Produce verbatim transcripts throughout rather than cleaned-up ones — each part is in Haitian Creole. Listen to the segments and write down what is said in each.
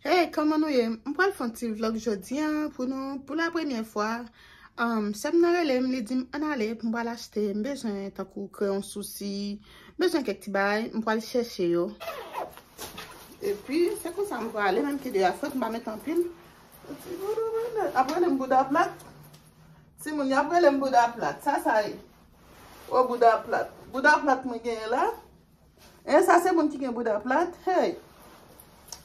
Hey, kòman nou ye? M pral fè yon ti vlog jodi a pou nou, pou la premyè fwa. Um, sè m nan rele m, li di m ann ale, m pral achte, m bezwen tankou kreyon sousi, m bezwen kèk ti bagay, m pral chèche yo. Epi, se konsa m prale, menm ki de a fèt, m pa met anpil. Ti bouda plat. Ap rele m bouda plat. Timoun, y ap rele m bouda plat. Sa, sa ye. O bouda plat. Bouda plat mwen genyen la. E sa se moun ki gen bouda plat. Hey!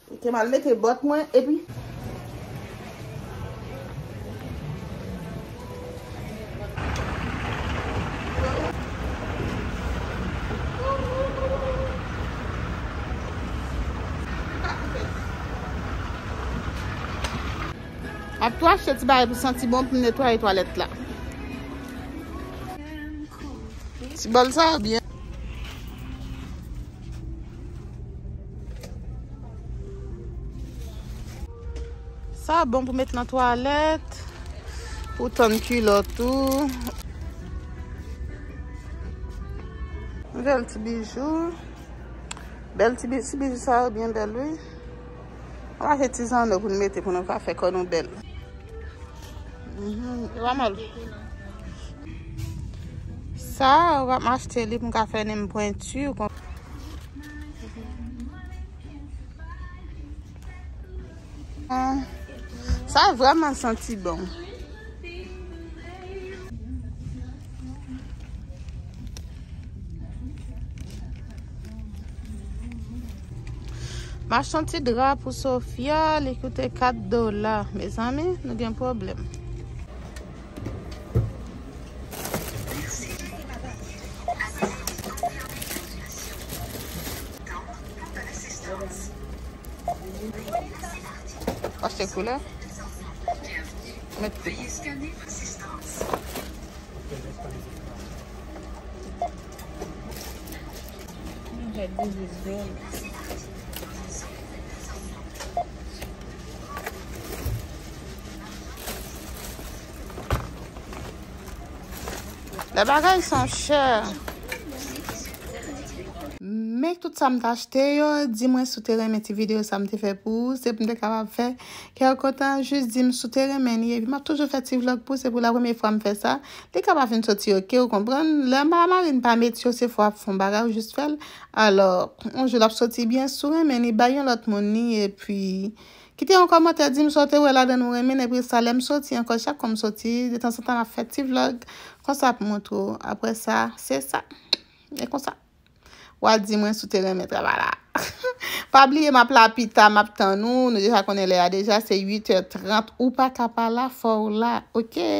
Kite m al mete bòt mwen, epi. M ap tou achte ti bagay pou santi bon pou m netwaye twalèt la. Ti bòl sa byen. Sa bon pou met nan twalèt, pou tann kilòt ou. Bèl ti bijou. Bèl ti bi-, ti bijou sa yo byen bèl, wi. Ann achte ti zanno pou n mete pou nou ka fè kò nou bèl. Mhm, yo pa mal. Sa, w ap m achte li pou m ka fè nen m pwenti. Sa vrèman santi bon. M achte yon ti dra pou Sofia, li koute kat dola. Mezanmi, nou gen pwoblèm. Achte koulè. Met koulè. Lè bagay son chè. Men tout sa m t achte yo, di mwen si w te renmen ti videyo sa m te fè pou ou, se pou m te kapab fè kè w kontan, jis di m si w te renmen li. Epi m ap toujou fè ti vlog pou ou, se pou la premye fwa m fè sa. Li ka pa fin soti oke, ou konprann? Lè marin pa met yo, se fò w ap fè yon bagay, ou jis fè l. Alò, yon jou l ap soti byen, si w renmen li, bay yon lòt moun li, epi kite yon kòmantè, di m sa w te wè ladan l ou renmen, epi sa, lè m soti ankò, chak fwa m soti, detanzantan m ap fè ti vlog, konsa ap montre w. Apre sa, se sa. E konsa. W a di mwen si w te renmen travay la. Pa bliye, m ap la pita, m ap tann ou. Nou deja konnen lè a deja, se uit è trant. Ou pa ka pa la, fò w la, oke?